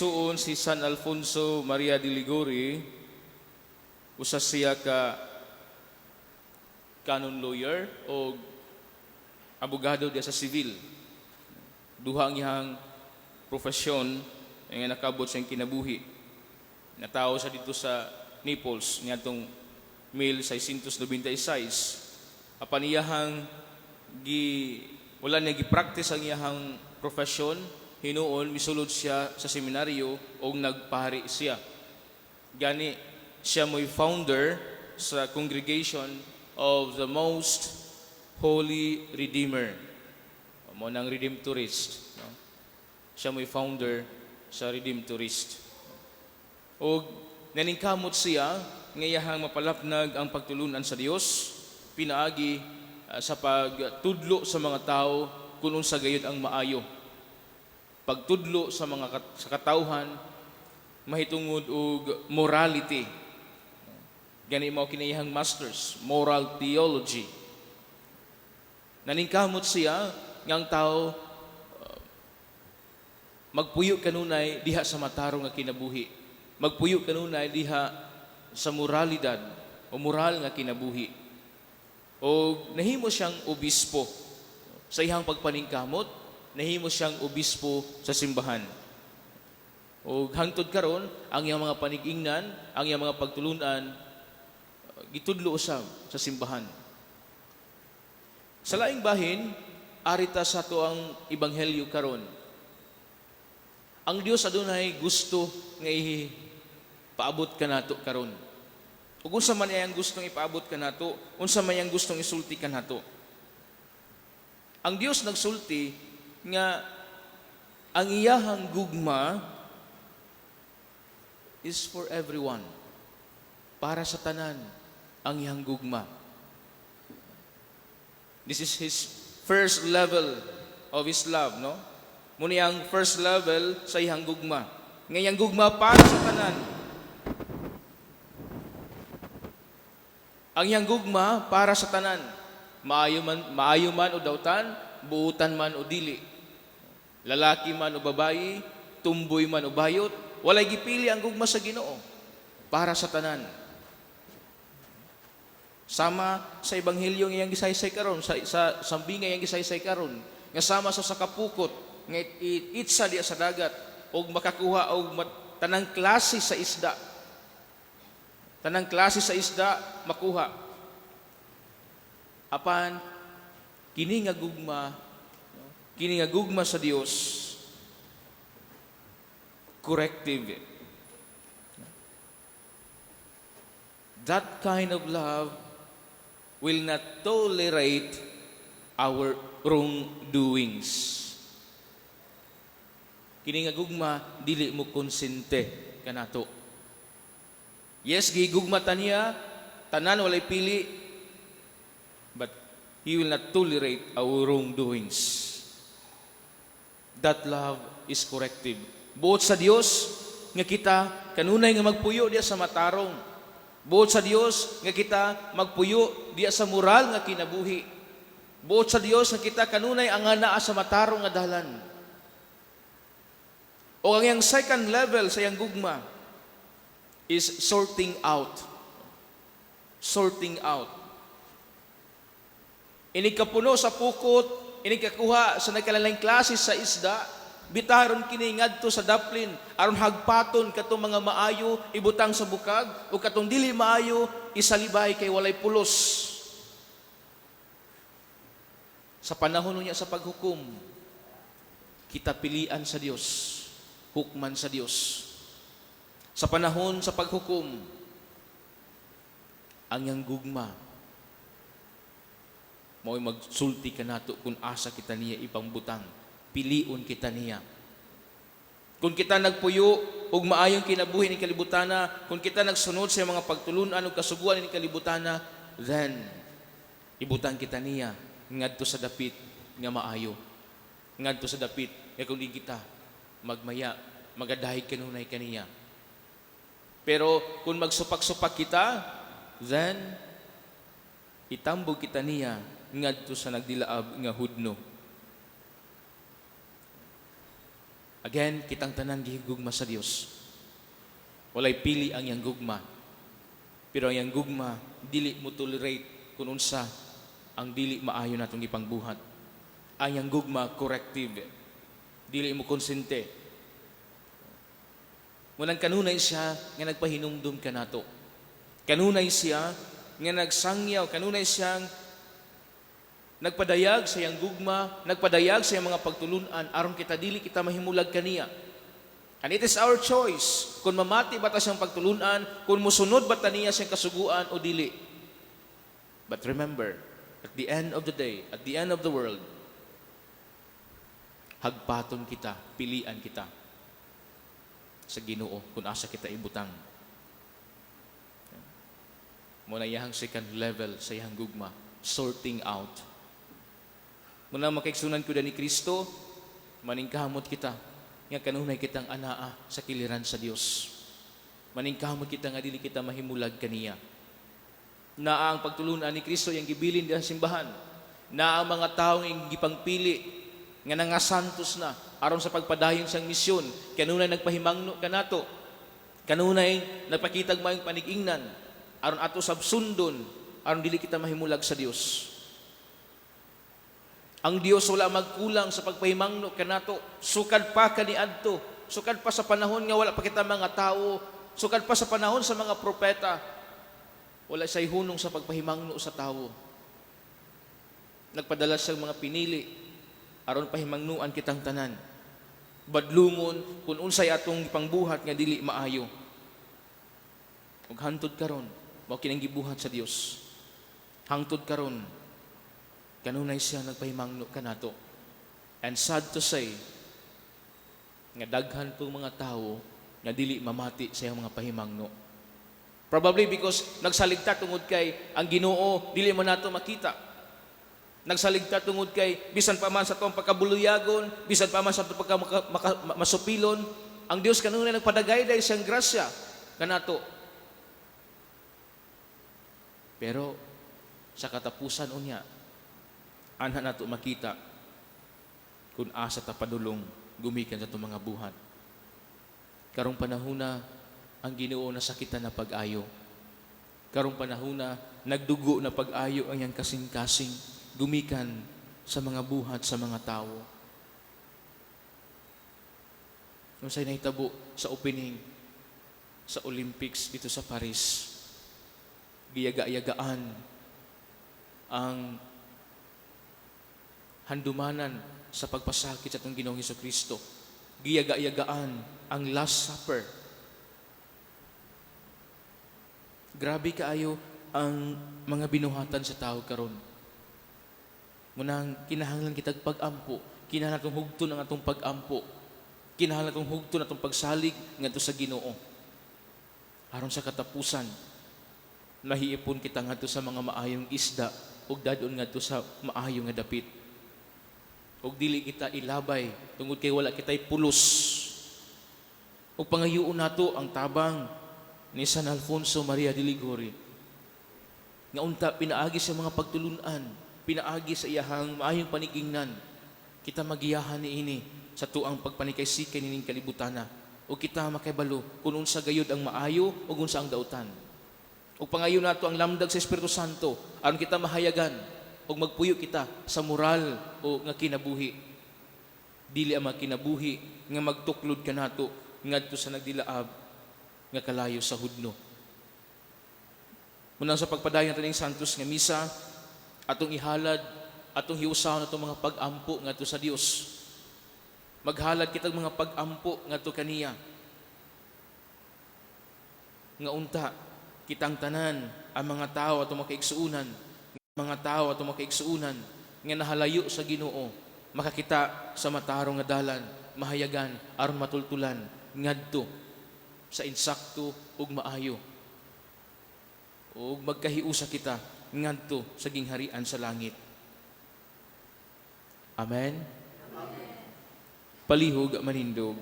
Suon si San Alfonso Maria de Liguori, usa siya ka canon lawyer o abogado diya sa civil. Duha ang iyang profesyon nga nakabot sa iyang kinabuhi. Natawo siya dito sa Naples niadtong 1696. Apan iyahang gi wala niya gi-practice ang iyahang profesyon, hinuon misulod siya sa seminaryo og nagpari siya. Gani siya mo'y founder sa Congregation of the Most Holy Redeemer. Mao nang Redemptorist, no? Siya mo'y founder sa Redemptorist. Og naningkamot siya nga iyahang mapalapnag ang pagtulunan sa Dios pinaagi sa pagtudlo sa mga tao kung unsa gayud ang maayo. Pagtudlo sa katawhan mahitungod og morality. Gani mao kini iyang masters, moral theology. Naningkamot siya nga ang tao magpuyo kanunay diha sa matarong nga kinabuhi. Magpuyo kanunay diha sa moralidad o moral nga kinabuhi. O nahimo siyang obispo sa iyang pagpaningkamot, nahimo siyang obispo sa simbahan. O hangtod karon ang iyang mga panig-ingnan, ang iyang mga pagtulunan, gitudlo usab sa simbahan. Sa laing bahin, arita sa ato ang ebanghelyo karon. Ang Dios adunay gusto nga ipaabot kanato karon. Ug unsa man iyang gustong ipaabot kanato, unsa man iyang gustong isulti kanato. Ang Dios nagsulti nga ang iyahang gugma is for everyone. Para sa tanan ang iyang gugma. This is his first level of his love, no? Mao ni ang first level sa iyang gugma. Nga iyang gugma para sa tanan. Ang iyang gugma para sa tanan. Maayo man o dautan, buutan man o dili. Lalaki man o babayi, tumboy man o bayot, walay gipili ang gugma sa Ginoo para sa tanan. Sama sa ebanghelyo nga iyang gisaysay karon, sa sambinga iyang gisaysay karon, nga sama sa kapukot nga itsa diya sa dagat og makakuha og tanang klase sa isda. Tanang klase sa isda makuha. Apan kini nga gugma, kini nga gugma sa Dios, corrective. That kind of love will not tolerate our wrongdoings. Kini nga gugma dili mo konsente kanato. Yes, gigugma ta niya, tanan walay pili, but he will not tolerate our wrongdoings. That love is corrective. Buot sa Dios nga kita kanunay nga magpuyo diya sa matarong. Buot sa Dios nga kita magpuyo diya sa moral nga kinabuhi. Buot sa Dios nga kita kanunay ang naa sa matarong nga dalan. O ang iyang second level sa iyang gugma is sorting out. Sorting out. Inig kapuno sa pukot, inig kakuha sa nagkalain klase sa isda, bitaron kini ngadto sa daplin aron hagpaton katong mga maayo ibutang sa bukag o katong dili maayo isalibay kay walay pulos. Sa panahon niya sa paghukom, kita pilian sa Dios, hukman sa Dios. Sa panahon sa paghukom, ang iyang gugma mao'y magsulti kanato kung asa kita niya ipangbutang. Pilion kita niya. Kung kita nagpuyo og maayong kinabuhi ni kalibutana, kung kita nagsunod sa mga pagtulunan ug kasuguan ni kalibutana, then ibutang kita niya ngadto sa dapit nga maayo. Ngadto sa dapit nga kung di kita magmaya, magadahig kanunay kaniya. Pero kung magsupak-supak kita, then itambog kita niya ngadto sa nagdilaab nga hudno. Again, kitang tanan gihigugma sa Dios. Walay pili ang iyang gugma. Pero ang iyang gugma, dili mo tolerate kung unsa ang dili maayo natong gipangbuhat. Ang iyang gugma, corrective. Dili mo konsente. Munang kanunay siya nga nagpahinumdum kanato. Kanunay siya nga nagsangyaw, kanunay siyang nagpadayag sa iyang gugma, nagpadayag sa iyang mga pagtulunan aron kita dili kita mahimulag kaniya. And it is our choice kung mamati ba ta siyang pagtulunan, kung musunod ba ta niya siyang kasuguan o dili. But remember, at the end of the day, at the end of the world, hagpaton kita, pilian kita sa Ginoo kung asa kita ibutang. Mao na iyang second level sa iyang gugma, sorting out. Muna, makaigsunan ko ni Kristo, maningkamot kita nga kanunay kitang anaa sa kiliran sa Dios. Maningkamot kita nga dili kita mahimulag kaniya. Naa ang pagtulunan ni Kristo yang gibilin diha sa simbahan. Naa ang mga tawo nga gipangpili nga nangasantos na aron sa pagpadayon siyang misyon. Kanunay nagpahimangno kanato. Kanunay nagpakitag maayong panig-ingnan aron ato sab sundon, aron dili kita mahimulag sa Dios. Ang Dios wala magkulang sa pagpahimangno kanato sukad pa kaniadto, sukad pa sa panahon nga wala pa kita mga tao, sukad pa sa panahon sa mga propeta. Wala siya'y hunong sa pagpahimangno sa tawo. Nagpadala siyang mga pinili aron pahimangnuan kitang tanan. Badlungon kung unsay atong gipangbuhat nga dili maayo. Ug hantod karon, mao kinang gibuhat sa Dios. Hangtod karon, kanunay siya nagpahimangno kanato. And sad to say, nga daghan pong mga tao nga dili mamati sa iyang mga pahimangno. Probably because nagsaligta tungod kay ang Ginoo dili mo nato makita. Nagsaligta tungod kay bisan pa man sa atong pagkabuluyagon, bisan pa man sa atong pagka masupilon, ang Dios kanunay nagpadagay dahil siyang grasya kanato. Pero sa katapusan unya, anha nato makita kung asa ta padulong gumikan sa atong mga buhat. Karong panahona, ang Ginoo nasakitan na pag-ayo. Karong panahona, nagdugo na pag-ayo ang iyang kasing-kasing gumikan sa mga buhat sa mga tao. Unsay nahitabo sa opening sa Olympics dito sa Paris, giyaga-yagaan ang handumanan sa pagpasakit sa atong Ginoong Kristo. Giyaga-yagaan ang Last Supper. Grabe kaayo ang mga binuhatan sa tao karon. Munang kinahanglan kitag pag-ampo, kinahanglan atong hugton ang atong pag-ampo. Kinahanglan atong hugton atong pagsalig ngadto sa Ginoo. Aron sa katapusan, mahiipon kita ngadto sa mga maayong isda ug dadon ngadto sa maayo nga dapit. Ug dili kita ilabay tungod kay wala kitay pulos. Ug pangayoon nato ang tabang ni San Alfonso Maria de Liguori nga unta pinaagi sa mga pagtulunan, pinaagi sa iyahang maayong panigingnan, kita magiyahan niini sa tuang pagpanikay-sikay nining kalibutana ug kita makibalo kung unsa gayud ang maayo ug unsa ang dautan. Ug pangayo nato ang lamdag sa Espiritu Santo aron kita mahayagan ug magpuyo kita sa moral o nga kinabuhi. Dili ang mga kinabuhi nga magtuklod kanato ngadto sa nagdilaab nga kalayo sa hudno. Munang sa pagpadayon natin ng Santos nga misa, atong ihalad, atong hiusahon atong mga pag-ampo ngadto sa Dios. Maghalad kitag mga pag-ampo ngadto kaniya. Nga unta kitang tanan ang mga tao atong makaigsuonan, mga tao atong makaigsuonan nga nahalayo sa Ginoo, makakita sa matarong nga dalan, mahayagan aron matultulan ngadto sa insakto ug maayo. Ug magkahiusa kita ngadto sa gingharian sa langit. Amen. Palihog manindog.